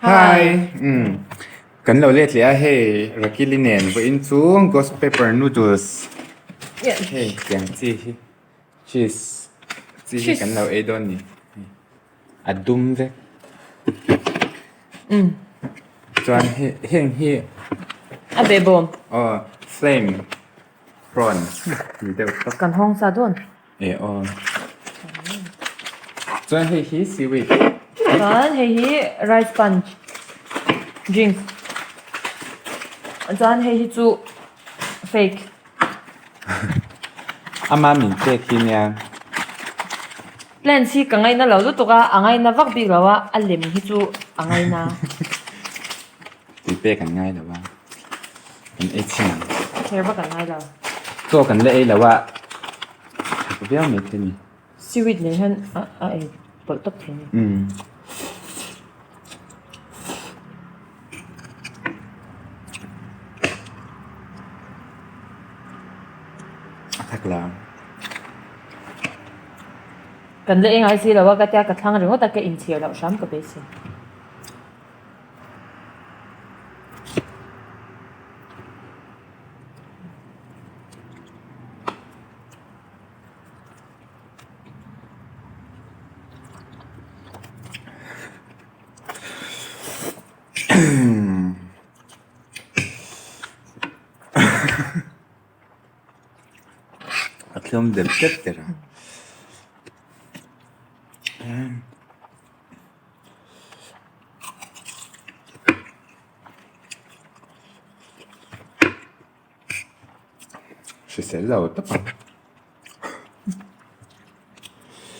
Hi! Umm kan lo let leh a hei Rakili nen vawiin chu ghost pepper noodles hei tiang chi hi cheese chi hi kan lo ei dawn ni a dum vek chuan hei heng hi a behbawm aw flame prawn ni deuh tawp kan hawng sa dawn. E aw. Chuan hei hi seaweed. Chuan hei hi rice punch drinks. Chuan hei hi chu fake. Ama min pek hi nia. Plants hi ka ngaina lo lutuk a, a ngaina vak bik lo a, a lem hi chu a ngaina. Tui pek an ngai lo a, kan ei chhin ang. Kher vak an ngai lo. Chaw kan la ei lo a, thak viau mai thei a ni. Seaweed nen hian a ei pawlh tawp thei a ni. Umm. A thak la. Kan la ei ngai si lo a, ka tia ka thlang ringawt a, ka inchhir loh hram ka beisei. A thlum deuh tep tep a. Hrisel lo tawp ang.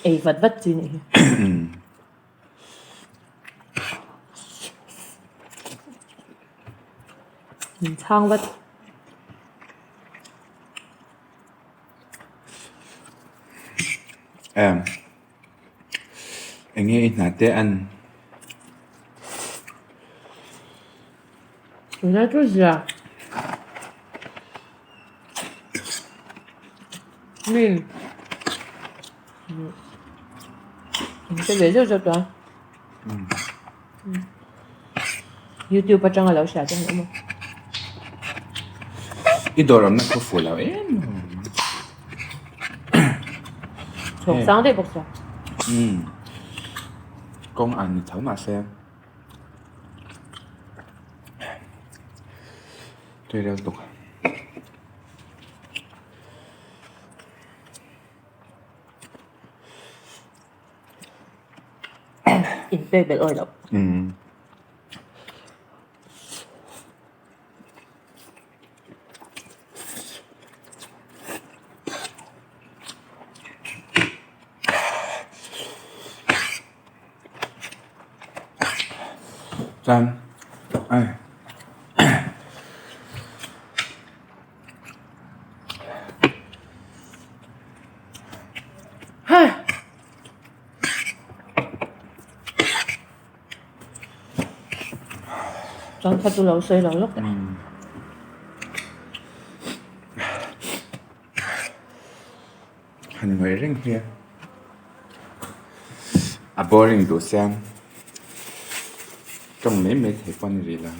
Ei vat vat chi nih hi. Min chhang vat. Em. Eng nge i hna te an? Tunlai chu zia. Mi in hre ve zeuh zeuh tawh a. Youtube atanga lo hria te an awm a. I dawr awmna khaw fuh lo em em. Chhawk sang daih bawk sia. Umm kawng an ni tho mahse tui reuh tuk. In pek belh awi loh. Umm. Chuan ai. Chuan kha chu lo sawi lo lawk teh. Han ngaih reng hi a boring duh sia tawng mai mai thei pawh a ni rih lo.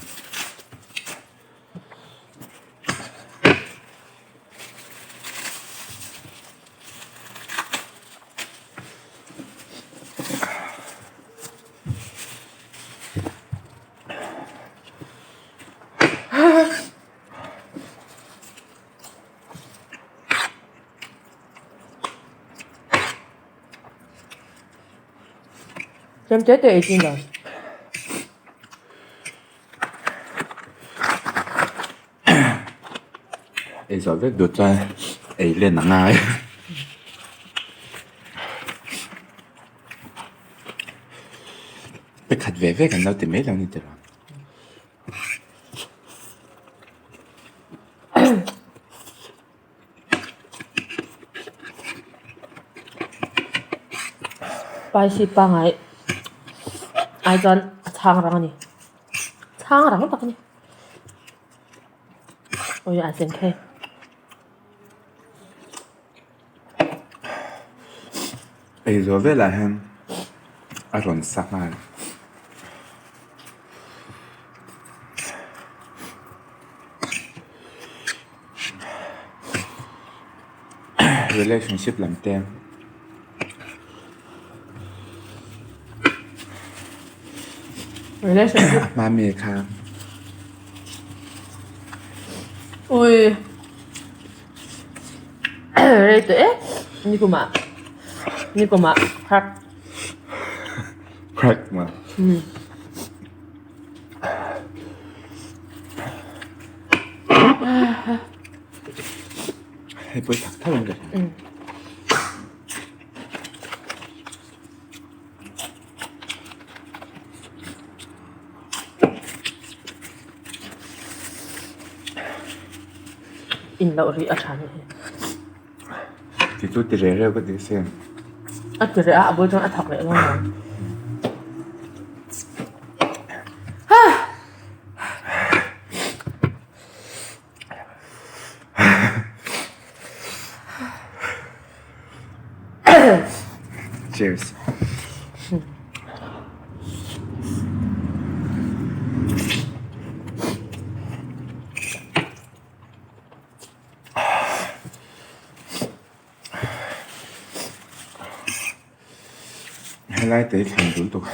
Tlem te te ei chin lo. Ei zawh vek duh chuan ei len a ngai. Pakhat ve ve kan lo ti mai lo ni tiraw. Spicy pangngai ai chuan a chhang rang a ni. Chhang rang tak a ni. Awi a sen thei. Ei zawh velah hian a rawn sa nghal. Relationship lam te. Relationship. Mami kha. Ui. Rei tawh e. Nikuma. Nikuma crack. Crack ma. Hei pawh i thak tho ang ka hria. In loh rih a tha ni hi. Ti chu ti reh reuh ka ti sin. A ti reh a, a bul chuan a thak leh dawn lo. Cheers. Helai te hi thlan dul tuk.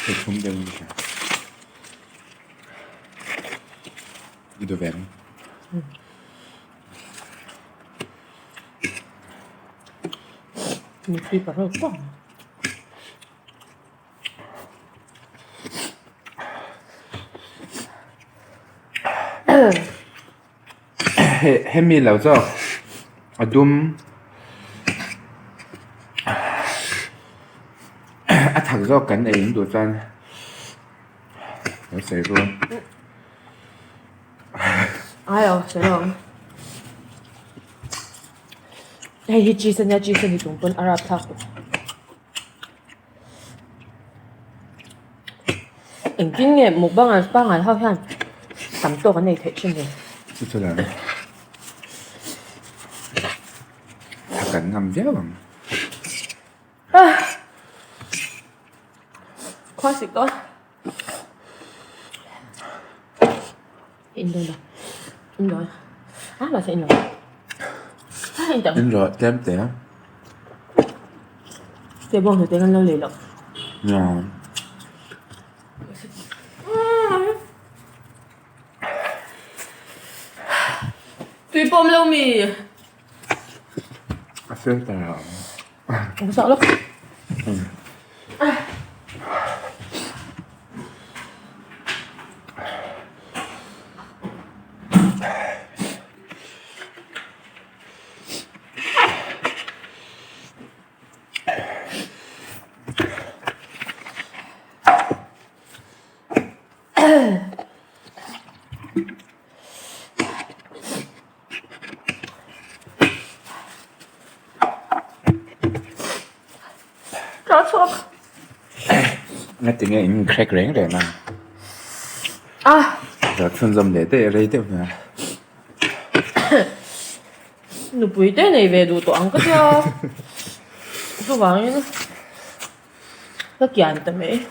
Hei thum deuh in ka hria. I duh ve ang. Mitui pa rawk pawh. Hemi lo zawk a dum a thak zawk kan ei in duh chuan lo sawi ru a. Ai aw sawi lo ang. Hei hi cheese ania cheese a ni chung pawn a rapthlak tawh. Engtin nge mukbang an pangngai ho hian tam tawk an ei theih thin le? Chu chu lah a kan ngam viau ang. Khua sik dawn. In dawn a. In dawn. A mahse in lo. A in tak. In rawh tlem te. Te bawng hnute kan lo lei loh. Ya. Tui pawm lo mi. A filter a awm. Ang sak lawk. Nga tinge in crack reng reng a. Ah. Ro chhunzawm leh daih rei deuh hna. Nupui te nei ve duh tawh ang ka tia. Chuvangin ka kian ta mai.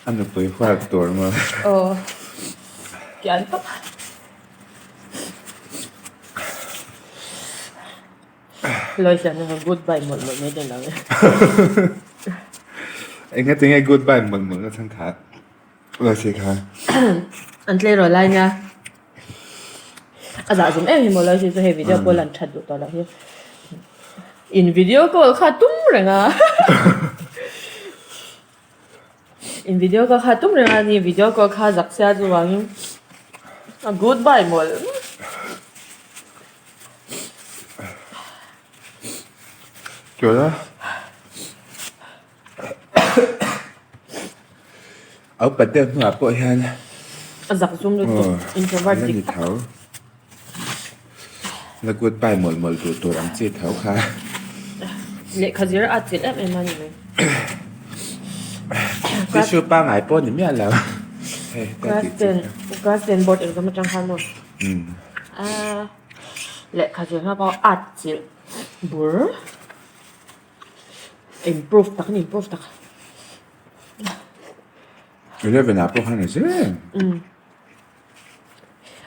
A nupui huat tur maw? Aw. Kian tawp. Lois hian goodbye mawlh mawlh mai dawn lo e. Enga tinge goodbye mawlh mawlh na chhan kha Lois hi kha. An tleirawl lai nia. A zah zum em hi maw Lois hi chu hei video call an that duh tawh loh hi. In video call kha tum reng a. In video call kha tum reng a ni video call kha zak sia chuvangin a goodbye mawlh. Tuna a upat deuh hnuah pawh hian a zak zum lutuk introvert dik tak la goodbye mawlh mawlh duh tur ang chi tho kha. Lehkha zir a chilh em em a ni mai. Tissue pangngai pawh ni miah lo. Class ten class ten board exam atang khan maw lehkha zir hma pawh a chilh bur improve tak a ni improve tak. 11 ah pawh khan a zir em.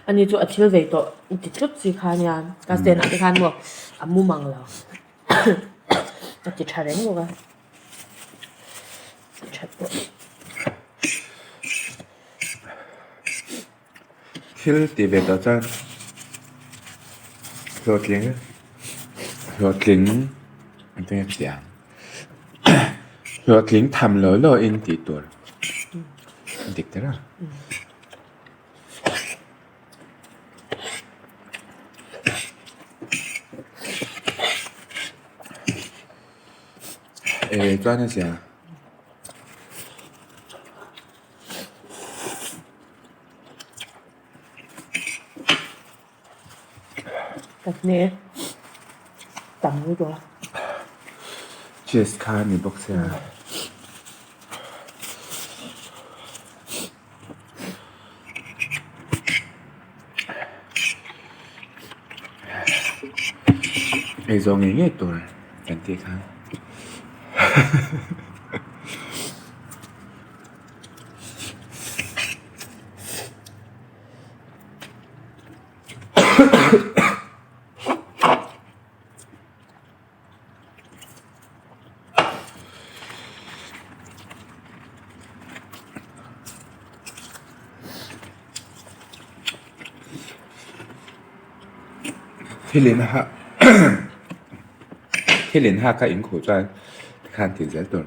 Ani chu a thil vei tawh ti tlut chi kha nia class ten ah te khan maw a mu mang lo a ti tha reng bawk a ti tha pawh. Thil ti ve tawh chuan hlawhtling hlawhtling eng nge tih ang hlawhtling tham law law in tih tur dik ta reng. Eh chuan a zia. Ka hne tam lutuk a. Cheese kha a ni bawk sia. Eizawn ngei ngei tur kan tih kha. Thil in ha thil in hak a inkhuh chuan tikhan tih zel tur.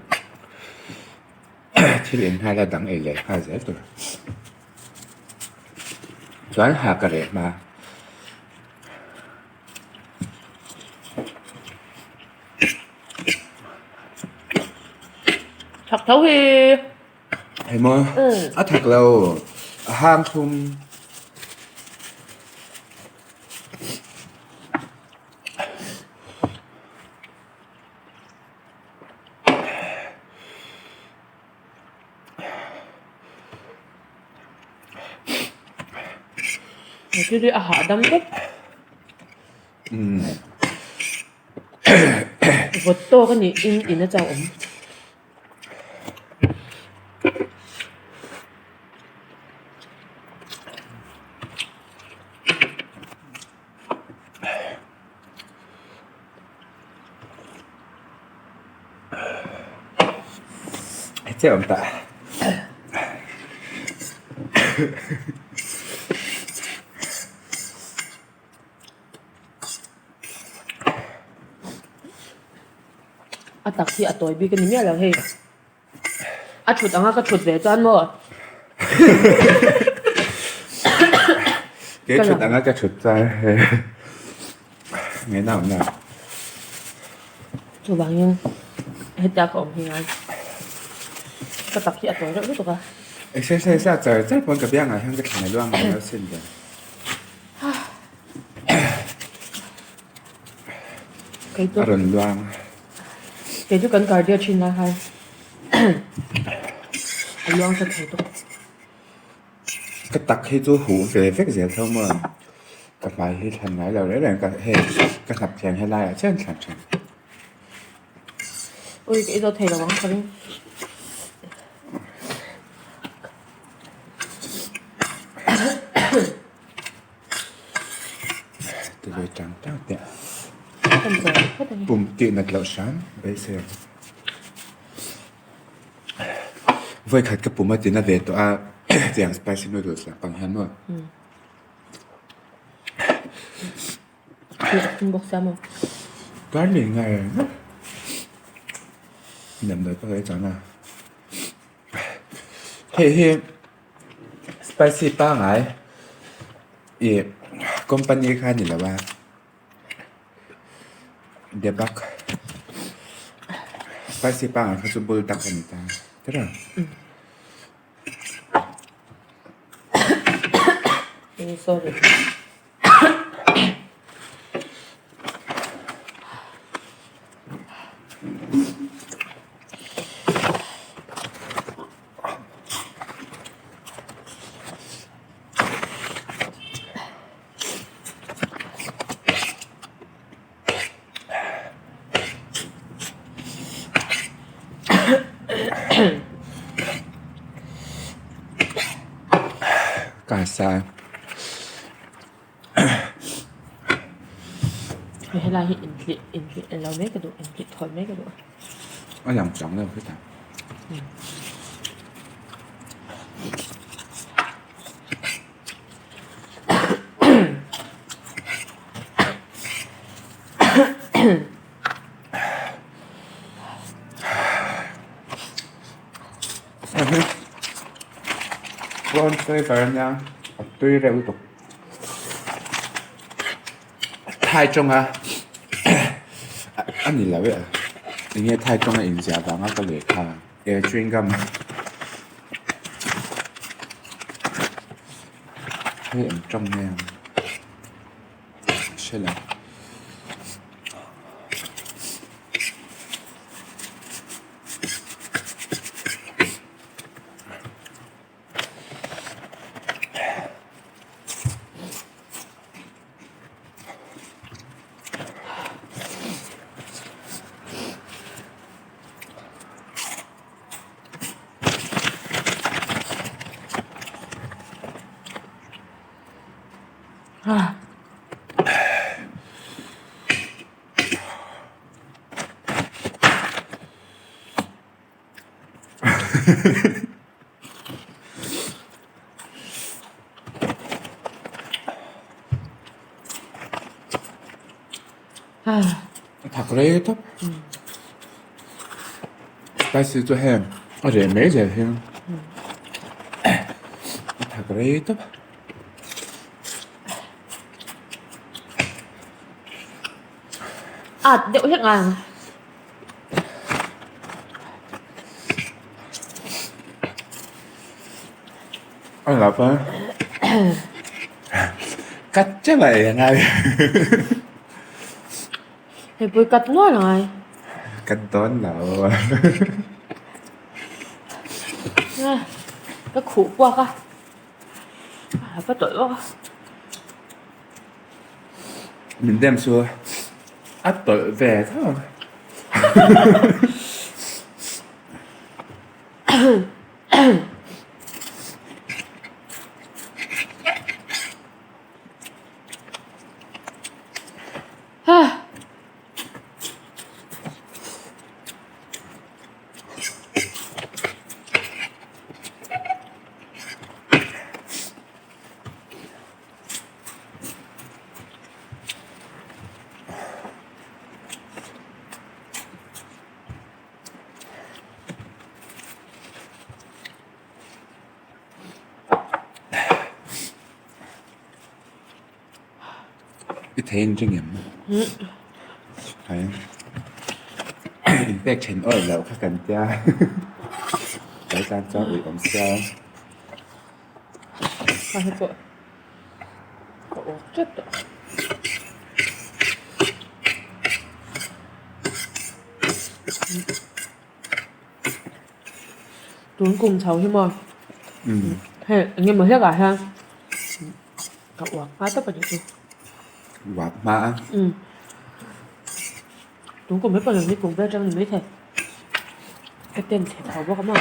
Thil in nghal a dang ei leh nghal zel tur. Chuan ha ka reh hma. Thak tho hi. Hei maw a thak lo a hang thlum. Thil hi a hahdam tawp. Vawt tawk a nih in in a chauh awm. Che awm ta. A tak hi a tawi bik a ni miah lo hei. A thut anga ka thut ve chuan maw? Kei thut anga ka thut chuan nge na awm na. Chuvangin hetia ka awm hi ngai ka tak hi a tawi reuh lutuk a. Exercise a char char pawn ka biangah hian ka thlan a luang mai lo sin ve. A rawn luang. Kei chu kan cardio thin lai khan a luang ta thei tawh. Ka tak hi chu huh ve vek zel tho maw? Ka hmai hi thlan ngai lo reng reng ka hei ka hnap thiam helai ah chian thlan thin. Ui ka i zawt thei lo ang ka ring. Ti ve tang tang teh. Pum tih nat loh hram beisei ang. Vawikhat ka pum a ti na ve tawh a tiang spicy noodles lah pang hian maw. Garlic ngai damdawi pawh ei chang a. Hei hi spicy pangngai ih company kha a ni lo a debak spicy pangngai kha chu bul tak a ni ta tiraw. Ka sa. Hei helai hi inhlih inhlih elo mai ka duh inhlih thawl mai ka duh. A lang chang lo heta. Prawn flavour ania a tui reuh lutuk. Thai tawnga a ni lo e eng nge thai tawnga inziah vanga ka lehkha eh chewing gum hei eng tawng nge ang hre lo. A thak rei tawp. Spicy chu heng a reh mai zel hian a thak rei tawp. At deuh hlek ang. A lap a cut teuh a ei angai. Hei pawh i cut nual angai. Cut dawn lo. Ka khuh kuak a, ka tawlh bawk a. Min dem chu a tawlh ve tho ang. I thei in ring em? Hai. In pek then awih loh kha kan tia. Tlai tan chuan ui awm sia. Ka hre pawh ka awk tep tawh. Tun kum chho hi maw hei eng emaw hlekah hian ka uak hma tawp a nih chu. Uak hma a? Tun kum hi pawh ni kum vel atang ni maithei ka ten chhe tho bawk a maw.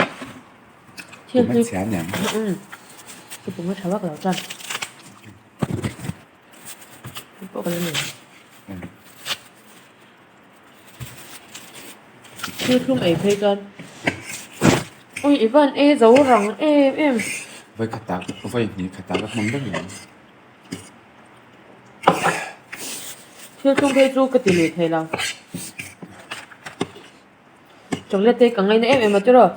Thil hi chhia aniang. Umm ka pum a tha vak lo chuan hei pawh ka la nei. Thil thlum ei phei chuan ui i van ei zo rang em em. Vawi khatah vawi hnih khatah ka hmang vek lo. Thil thlum phei chu ka ti lui thei lo. Chocolate te ka ngaina em em a tiraw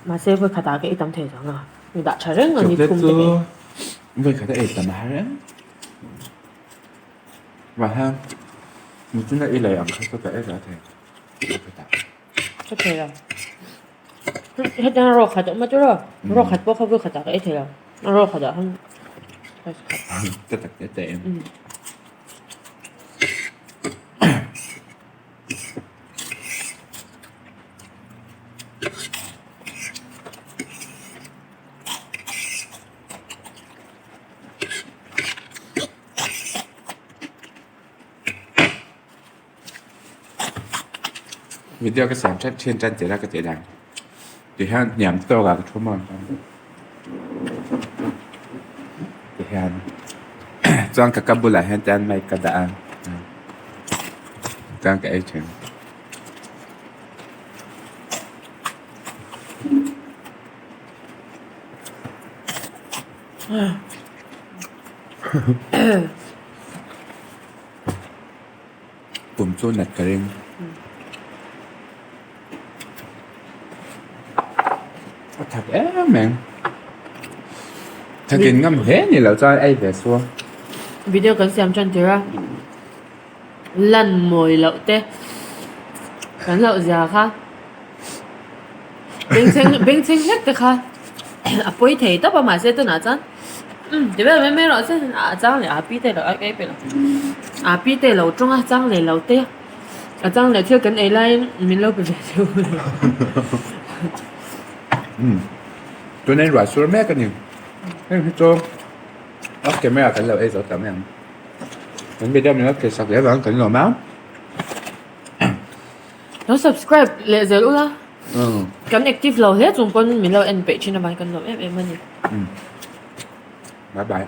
mahse vawi khatah ka ei tam thei lo ang a mi dah tha reng a ni thum te chu vawi khat a ei tam a har em mahse nichina i lei ang kha chu ka ei ve thei vawi khatah ka thei lo hetiang rawk khat a awm a tiraw rawk khat pawh kha vawi khatah ka ei thei lo rawk khatah khan ka tak te te em. Video ka siam tep thin tan tih la ka tih dan ti hian hniam tawk ah ka thu mawn. Tihian chuan ka ka bulah hian tian mic ka dah a chuan ka ei thin. Pum chu nat ka ring. A that em em. Thakin ngam hle ni lo chuan ei ve suo. Video kan siam tan tir a. Lan mawi loh te kan loh zia kha. Bengchheng bengchheng hlek te kha a pawi thei tawp a mahse tunah chuan umm ti vel mai mai erawh chuan a chang leh a pi te lo a ei peih lo a pi te lo tawng a chang leh lo te a chang leh thil kan ei laiin min lo pe ve deuh umm tuna in ruah sur mek a ni heng hi chu off camera kan lo ei zo ta mai ang kan video min lo thlir sak leh avang kan lawm a. Lo subscribe leh zel ula. Kan active lo hle chung pawn min lo en peih thin avangin kan lawm em em a ni. Bye bye.